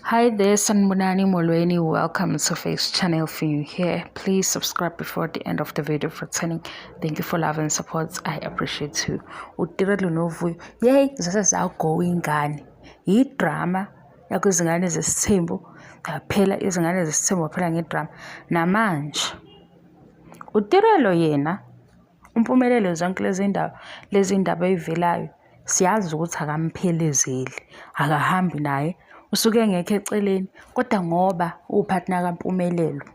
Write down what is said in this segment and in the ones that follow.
Hi there, Sanibonani Molweni. Welcome to Face Channel. If you're new here, please subscribe before the end of the video for turning. Thank you for love and support. I appreciate you. Utirelo novuyo. Yey, zase zagowa ingane. Yidrama yakwizingane zesithembu. Yaphela izingane zesithembu waphela ngedrama. Namanje uTirelo yena uMpumelelo zonke lezi ndaba lezi ndaba ey'velayo siyazi ukuthi akamphelezeli akahambi naye usuke engekho eceleni kodwa ngoba uwuphathina kaMpumelelo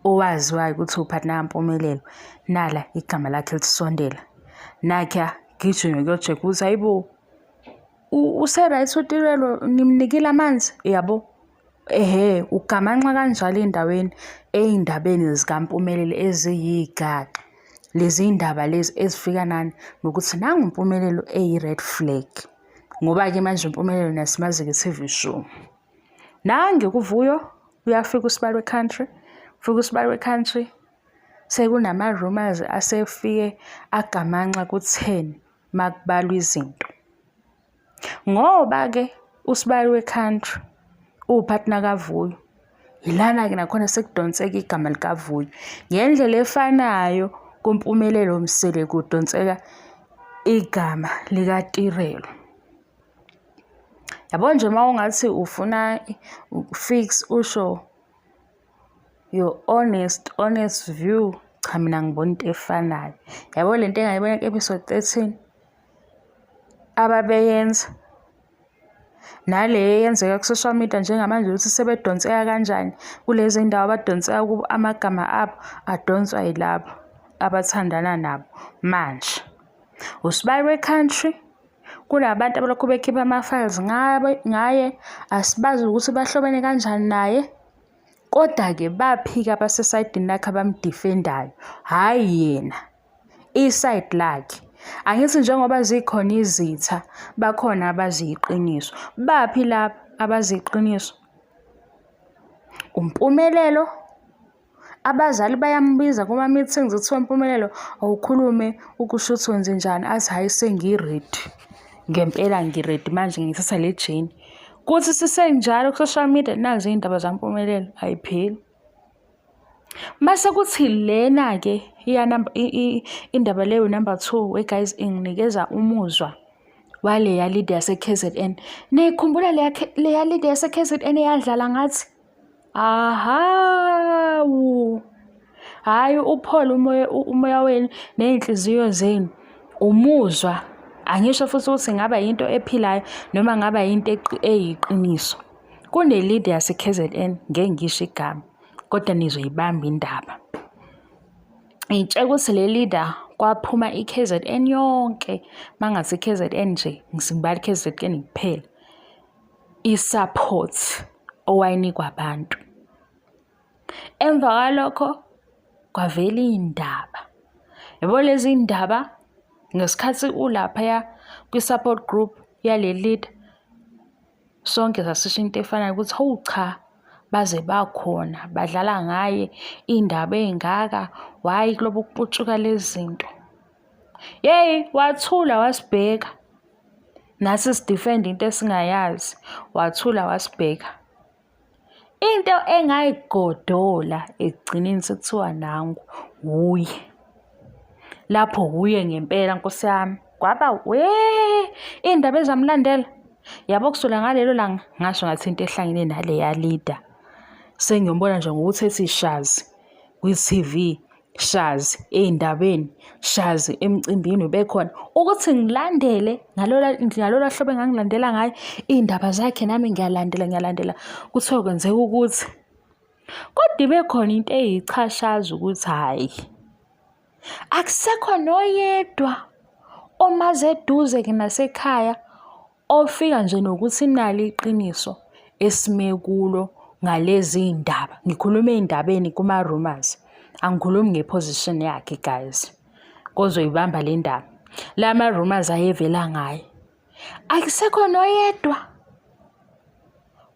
owaziwayo ukuthi uwuphathina kaMpumelelo nala igama lakhe lisondela nakhe gijinywe kuyojeka ukuthi hayibo use-right uTirelo nimnikile amanzi yabo. Ehhe, ugamanxa kanjalo endaweni ey'ndabeni zikaMpumelelo eziyigaxa. Lezi ndaba lezi ezifika nani nokuthi nangu uMpumelelo eyi-red flag. Ngoba-ke manje uMpumelelo niyasimazi nge-T_V show. Nange kuVuyo uyafika usibali we-country, ufika usibali we-country sekunama-rumours asefike agamanxa ku-ten makubalwa izinto. Ngoba-ke usibali we-country uwuphathina kaVuyo, yilana-ke nakhona sekudonseka igama likaVuyo. Ngendlela efanayo kuMpumelelo Mseleku kudonseka igama likaTirelo. Yabo nje uma ungathi ufuna fix usho your honest, honest view, cha mina ngibona into efanayo. Yabo le nto engayibona ku-episode 13 ababeyenza nale eyenzeka ku-social media njengamanje ukuthi sebedonseka kanjani kulezi ndawo abadonseka kubo amagama abo adonswa yilabo abathandana nabo manje. Usibali we-country kunabantu abalokhu bekhipha ama-files ngaye asibazi ukuthi bahlobene kanjani naye kodwa-ke baphika abasesayidini lakhe abamdifendayo hhayi yena. I-side lakhe. Angithi njengoba zikhona izitha, bakhona abazi iqiniso. Baphi laba abazi iqiniso? UMpumelelo, abazali bayambiza kuma-meetings kuthiwa Mpumelelo awukhulume ukusho ukuthi wenzenjani, athi hhayi sengi-ready. Ngempela ngi-ready manje ngithatha le journey. Kuthi sisenjalo ku-social media nazi iy'ndaba zaMpumelelo ayipheli. Mase kuthi lena-ke indaba leyo number 2 we guys inginikeza umuzwa waleya leader yase-K_Z_N. Niyikhumbula leya leya leader yase-K_Z_N eyadlala ngathi? Ahawu! Hhayi uphole umoya umoya wenu ney'nhliziyo zenu. Umuzwa, angisho futhi ukuthi ingaba yinto ephilayo noma ngaba yinto eyiqiniso. Kune-leader yase-K_Z_N, ngeke ngisho igama, kodwa nizoyibamba indaba. Ngitshela ukuthi le leader kwaphuma i-K_Z_N yonke, uma kungathi i-K_Z_N nje, ngibala i-K_Z_N kuphela, i-support owayinikwa abantu. Emva kwalokho kwavela iy'ndaba. Yabo lezi ndaba ngesikhathi ulaphaya kwi-support group yale leader, Sonke sasisho into efanayo ukuthi hawu cha baze bakhona badlala ngaye iy'ndaba ey'ngaka, hhayi kulobu kuputshuka lezi zinto. Yeyi wathula wasibheka, nathi sidifenda into esingayazi, wathula wasibheka. Into engayigodola ekugcineni sekuthiwa nangu wuye. Lapho wuye ngempela nkosi yami, kwaba we iy'ndaba ezamlandela. Yabo kusukela ngalelo langa ngasho ngathi into ehlangene naleya leader. Sengiyombona nje ngokuthi ethi shazi kwi-T_V. Shazi ey'ndabeni, shazi emcimbini ubekhona. Ukuthi ngilandele ngalola ngalola hlobo engangilandela ngayo iy'ndaba zakhe nami ngiyalandela ngiyalandela kuthiwa kwenzeka ukuthi. Kodwa ibe khona into eyichashaza ukuthi hhayi akusekho noyedwa omazi eduze-ke nasekhaya Ofika nje nokuthi nali iqiniso esime kulo ngalezi ndaba. Ngikhuluma ey'ndabeni kuma-rumours, angikhulumi nge-position yakhe guys, kozoyibamba le ndaba. La ma-rumours ayevela ngaye, akusekho noyedwa.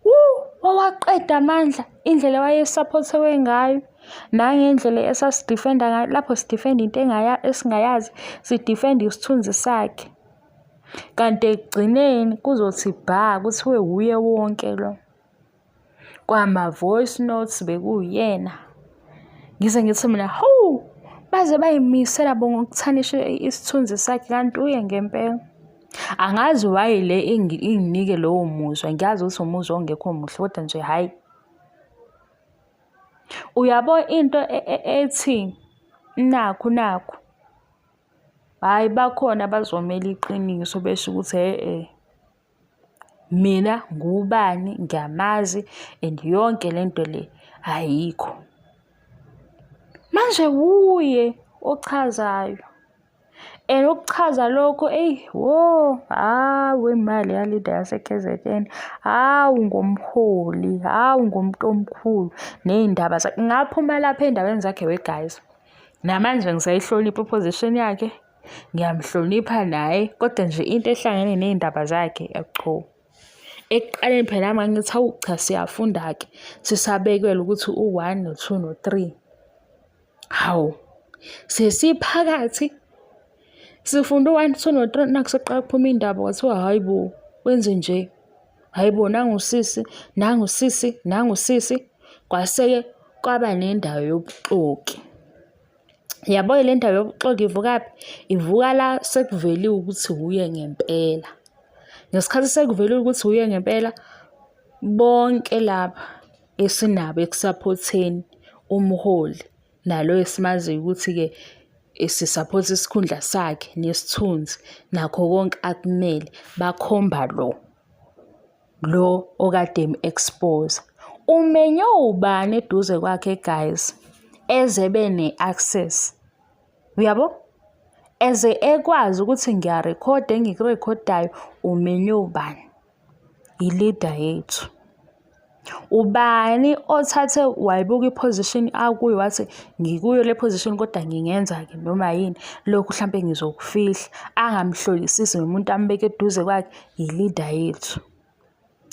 Wu, wawaqeda amandla indlela wayesaphothewe ngayo nangendlela esasidifenda ngayo lapho sidifenda into esingayazi, sidifenda isithunzi sakhe. Kanti ekugcineni kuzothi bha kuthiwe wuye wonke lo. Kwama-voice notes bekuwuyena. Ngize ngithi mina, hawu, baze bayimisela bo ngokuthanisha isithunzi sakhe kanti uye ngempela. Angazi why le inginike lowo muzwa, ngiyazi ukuthi umuzwa ongekho muhle kodwa nje hhayi. Uyabo into ethi nakhu nakhu, hhayi bakhona abazomela iqiniso besho ukuthi hhe-e. Mina ngubani ngiyamazi and yonke le nto le ayikho. Manje wuye ochazayo and ukuchaza lokho eyi wo, hawu imali yalida yase-K_Z_N, hawu ngomholi, hawu ngomuntu omkhulu ney'ndaba zakhe. Ngaphuma lapha ey'ndabeni zakhe we guys, namanje ngisayihlonipha i-position yakhe. Ngiyamhlonipha naye kodwa nje into ehlangene ney'ndaba zakhe cho. Ekuqaleni phela nami ngangithi hawu cha siyafunda-ke sisabekelwe ukuthi u-one no-two no-three. Hawu, sesiphakathi sifunda u-one, two no-three nakhu sekuqala kuphuma iy'ndaba kwathiwa hhayi bo wenze nje, hhayi bo nangu usisi, nangu usisi, nangu usisi. Kwase-ke kwaba nendawo yobuxoki. Yabo le ndaba yobuxoki ivukaphi? Ivuka la sekuveliwe ukuthi wuye ngempela. Ngesikhathi sekuveliwe ukuthi wuye ngempela, bonke laba esinabo ekusaphotheni umholi nalo esimaziyo ukuthi-ke sisaphotha isikhundla sakhe nesithunzi nakho konke akumele, bakhomba lo. Lo okade emu-expose. Umenywe ubani eduze kwakhe guys eze ebe ne-access? Uyabo? Eze ekwazi ukuthi ngiyarekhoda engikurekhodayo, umenywe ubani? I-leader yethu. Ubani othathe wayibuka i-position akuyo wathi ngikuyo le position kodwa ngingenza-ke noma yini, lokhu hlampe ngizokufihla, angamhlolisisi nomuntu ambeke eduze kwakhe, i-leader yethu.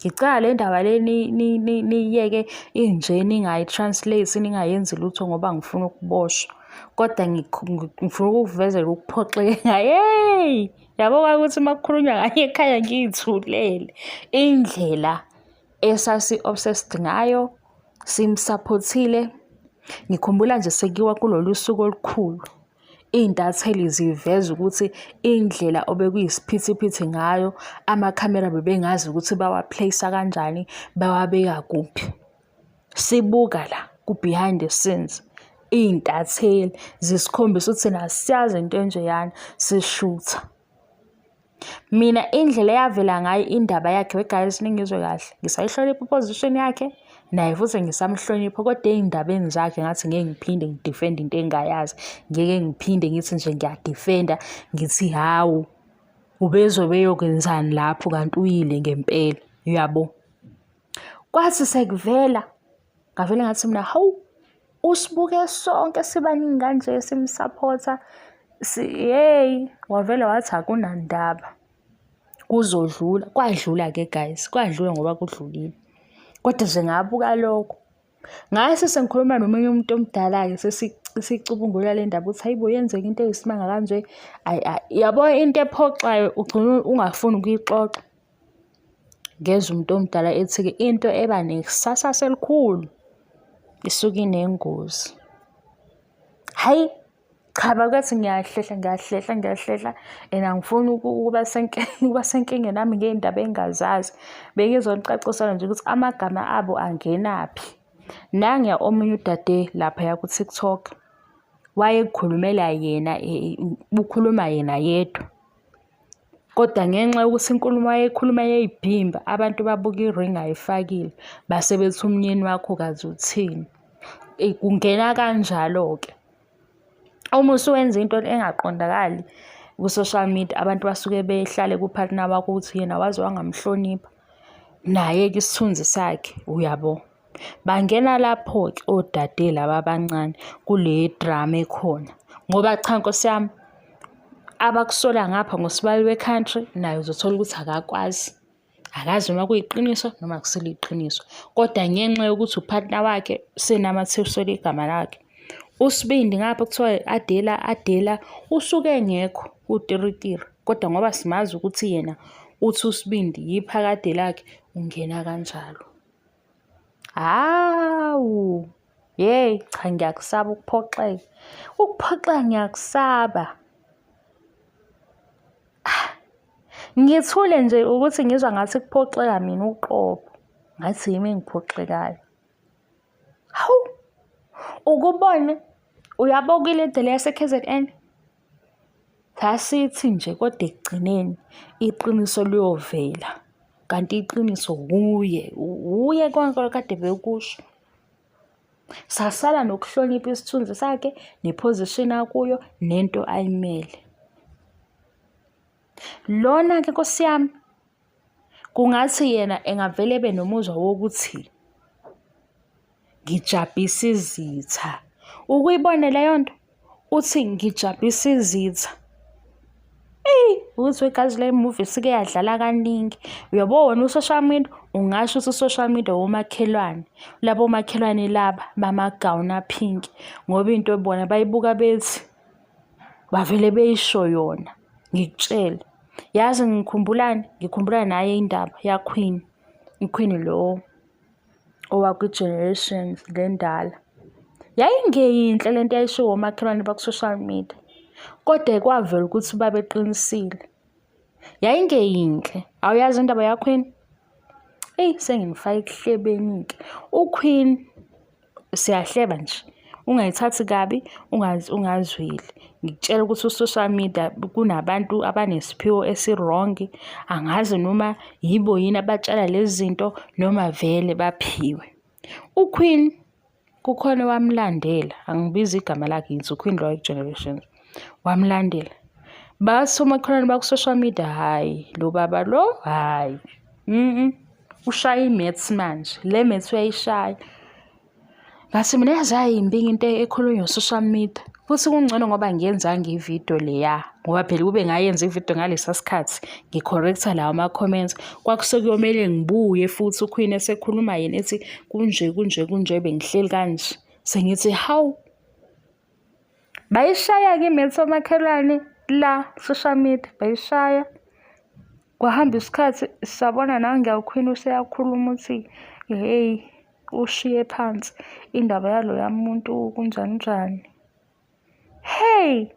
Ngicela le ndaba le niyiyeke inje ningayi-translate ningayenzi lutho ngoba ngifuna ukuboshwa. Kodwa ngifuna ukukuvezela ukuphoxeka hheyi, yabo ukuthi uma kukhulunywa ngaye ekhaya ngiy'thulele. Indlela esasi-obsessed ngayo, simsaphothile. Ngikhumbula nje sekuyiwa kulolu suku olukhulu. Iy'ntatheli ziveza ukuthi indlela obekuyisiphithiphithi ngayo, amakhamera bebengazi ukuthi bawa-place-a kanjani, bawabeka kuphi. Sibuka la ku-behind the scenes, iy'ntatheli zisikhombisa ukuthi thina asiyazi into enjeyana, sishutha. Mina indlela eyavela ngayo indaba yakhe we guys ningizwe kahle, ngisayihlonipha i-position yakhe, naye futhi ngisamhlonipha kodwa ey'ndabeni zakhe ngathi ngeke ngiphinde ngidifende into engingayazi. Ngeke ngiphinde ngithi nje ngiyadifenda ngithi hawu ubezobe eyokwenzani lapho kanti uyile ngempela, uyabo? Kwathi sekuvela ngavele ngathi mina hawu usibuke sonke sibaningi kanje simsaphotha hheyi wavele wathi akunandaba kuzodlula. Kwadlula-ke guys, kwadlula ngoba kudlulile. Kodwa nje ngabuka lokho. Ngase sengikhuluma nomunye umuntu omdala-ke sesicubungula le ndaba ukuthi hayi bo yenzeka into eyisimanga kanje. Ayi yabo into ephoxayo ugcina ungafuni ukuyixoxa. Ngezwa umuntu omdala ethi-ke into eba nesasasa elikhulu isuke inengozi. Hhayi, cha bakithi ngiyahlehla ngiyahlehla ngiyahlehla and angifuni ukuba ukuba senkingeni nami ngey'ndaba engingazazi. Bengizonicacisela nje ukuthi amagama abo angenaphi. Nanguya omunye udade laphaya ku-TikTok, wayekhulumela yena, ukhuluma yena yedwa. Kodwa ngenxa yokuthi inkulumo ayeyikhuluma yayibhimba, abantu babuka i-ring ayifakile, base bethi umnyeni wakho kazi uthini. Kungena kanjalo-ke. Uma usuwenza into engaqondakali ku-social media, abantu basuke behlale ku-partner wakho ukuthi yena waze wangamhlonipha. Naye-ke isithunzi sakhe, uyabo. Bangena lapho-ke odade laba abancane kule drama ekhona. Ngoba cha nkosi yami, abakusola ngapha ngosibali we-country naye uzothola ukuthi akakwazi. Akazi noma kuyiqiniso noma akusilo iqiniso. Kodwa ngenxa yokuthi u-partner wakhe senamathiselwe igama lakhe. USibindi ngapha kuthiwa Adela Adela usuke engekho utiritiri. Kodwa ngoba simazi ukuthi yena uthi uSibindi yiphakade lakhe, ungena kanjalo. Hawu, yeyi cha ngiyakusaba ukuphoxeka. Ukuphoxeka ngiyakusaba. Ah, ngithule nje ukuthi ngizwa ngathi kuphoxeka mina uqobo. Ngathi yimi engiphoxekayo. Hawu, ukubona uyabo ile le yase-K_Z_N? Sasithi nje kodwa ekugcineni iqiniso liyovela, kanti iqiniso wuye, wuye konke kade bekusho. Sasala nokuhlonipha isithunzi sakhe ne-position akuyo nento ayimele. Lona-ke Nkosi yami, kungathi yena engavele ebe nomuzwa wokuthi ngijabhisa izitha. Ukuyibone leyo nto? Uthi ngijabhisa izitha. Eyi, ukuthi wegazi le movie isike yadlala kaningi. Uyabo wena u-social media, ungasho ukuthi u-social media womakhelwane. Labo makhelwane laba bamagawuni aphinki ngoba into bona bayibuka bethi bavele beyisho yona, ngikutshele. Yazi ngikhumbulani? Ngikhumbula naye indaba yaQueen, uQueen lo owakwi-Generations le ndala. Yayingeyinhle le nto eyayishiwo omakhelwane baku-social media, kodwa kwavela ukuthi babeqinisile. Yayingeyinhle. Awuyazi indaba yaQueen? Eyi sengimfaka ekuhlebeni-ke. UQueen siyahleba nje ungayithathi kabi ungazweli ngikutshela ukuthi u-social media kunabantu abanesiphiwo esi-wrong angazi noma yibo yini abatshala lezi zinto noma vele baphiwe. UQueen kukhona owamlandela angibizi igama lakhe ngithi uQueen lo Generations wamlandela bathi omakhelwane baku-social media hhayi lo baba lo hhayi ushaya i-maths manje le maths uyayishaya. Ngathi mina yaze yayimbi into ekhulunywa u-social media futhi kungcono ngoba angiyenzanga ividiyo leya ngoba phela ukube ngayenza ividiyo ngalesa sikhathi ngi-correct-a lawa ma-comments kwakusekuyomele ngibuye futhi uQueen esekhuluma yena ethi kunje kunje kunje bengihleli kanje sengithi hawu. Bayishaya-ke i-maths omakhelwane la social media bayishaya. Kwahamba isikhathi sabona nanguya uQueen useyakhuluma uthi hheyi ushiye phansi indaba yaloya muntu kunjani njani. Hheyi,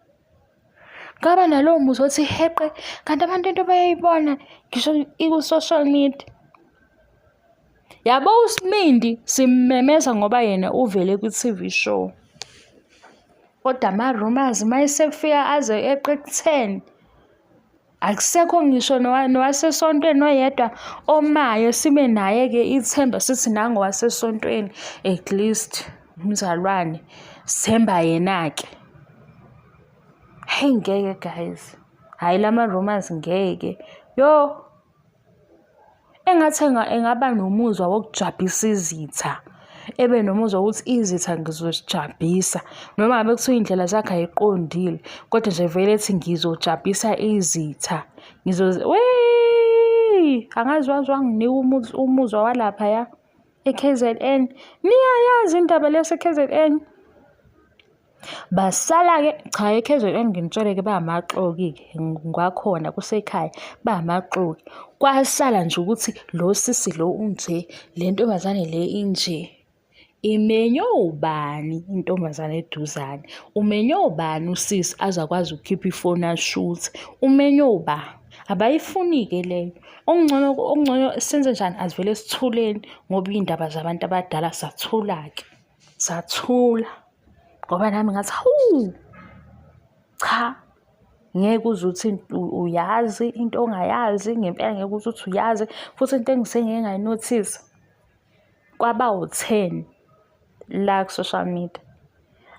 ngaba nalowo muzwa othi heqe kanti abantu into bayayibona ngisho iku-social media. Yabo uSibindi simmemeza ngoba yena uvele kwi-T_V show. Kodwa ama-rumours uma esefika aze eqe ku-ten. Akusekho ngisho nowasesontweni oyedwa omayo sibe naye-ke ithemba sithi nangu owasesontweni at least umzalwane sithemba yena-ke. Hheyi ngeke guys, hhayi lama-rumours ngeke. Yoh! Engathi engaba nomuzwa wokujabhisa izitha, ebe nomuzwa wokuthi izitha ngizozijabhisa noma ngabe kuthiwa iy'ndlela zakhe ay'qondile kodwa nje vele ethi ngizojabhisa izitha. Wee! Angazi waze wanginika umuzwa walaphaya e-K_Z_N. Niyayazi indaba le yase-K_Z_N? Basala-ke, cha e-K_Z_N nginitshele-ke bangamaxoki-ke ngwakhona kusekhaya bangamaxoki. Kwasala nje ukuthi lo sisi lo unje, le ntombazane le inje. Imenywe ubani intombazane eduzane? Umenywe ubani usisi aze akwazi ukukhipha ifoni ashuthe? Umenywe uba? Abayifuni-ke leyo. Okungcono okungcono senze njani? Asivele sithuleni ngoba iy'ndaba zabantu abadala sathula-ke. Sathula ngoba nami ngathi hawu cha ngeke uze uthi uyazi into ongayazi ngempela ngeke uze uthi uyazi futhi into engisengike ngayinothisa kwaba u-ten la ku-social media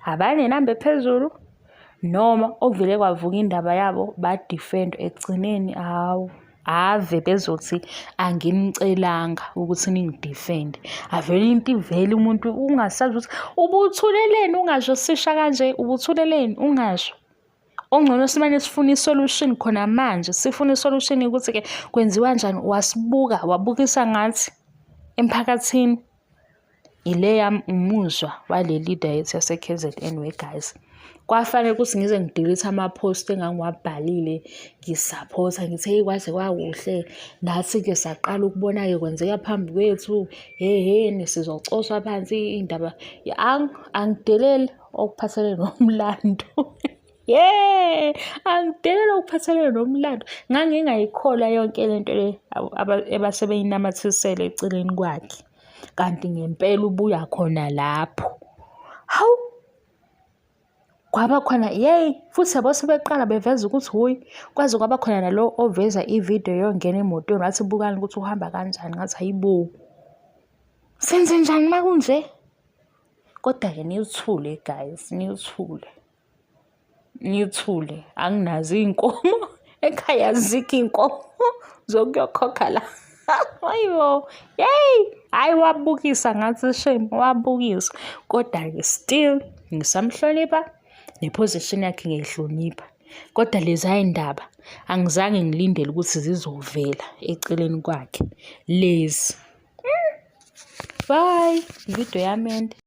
abanenamba ephezulu noma okuvele kwavuka indaba yabo ba-defend ekugcineni hawu. Ave bezothi anginicelanga ukuthi ningidifende. Avele into ivele umuntu ungasazi ukuthi ubuthuleleni ungasho sisha kanje, ubuthuleleni ungasho. Okungcono simane sifune i-solution khona manje, sifune i-solution ukuthi-ke kwenziwa njani. Wasibuka, wabukisa ngathi emphakathini. Ile yami umuzwa wale leader yethu yase-K_Z_N we guys. Kwafanele ukuthi ngize ngidelete ama-post engangiwabhalile ngisaphotha ngithi heyi kwaze kwakuhle nathi-ke saqala ukubona-ke kwenzeka phambi kwethu heheni sizocoswa phansi iy'ndaba angideleli okuphathelene nomlando. Ye, angideleli okuphathelene nomlando. Ngangingayikholwa yonke le nto le ebase beyinamathisele eceleni kwakhe. Kanti ngempela ubuya khona lapho. Hawu! Kwaba khona yeyi futhi yabo sebeqala beveza ukuthi wuye. Kwaze kwaba khona nalo oveza ividiyo yongena emotweni wathi bukani ukuthi uhamba kanjani. Ngathi hhayi bo, senzenjani uma kunje? Kodwa-ke nithule guys, nithule. Ngithule anginazo iy'nkomo ekhaya azikho iy'nkomo zokuyokhokha la. Hayibo, yeyi, hhayi wabukisa ngathi shame wabukisa. Koda-ke still ngisamhlonipha ne-position yakhe ngiyayihlonipha. Kodwa leziya y'ndaba angizange ngilindele ukuthi zizovela eceleni kwakhe lezi. Bye, ividiyo yami ende.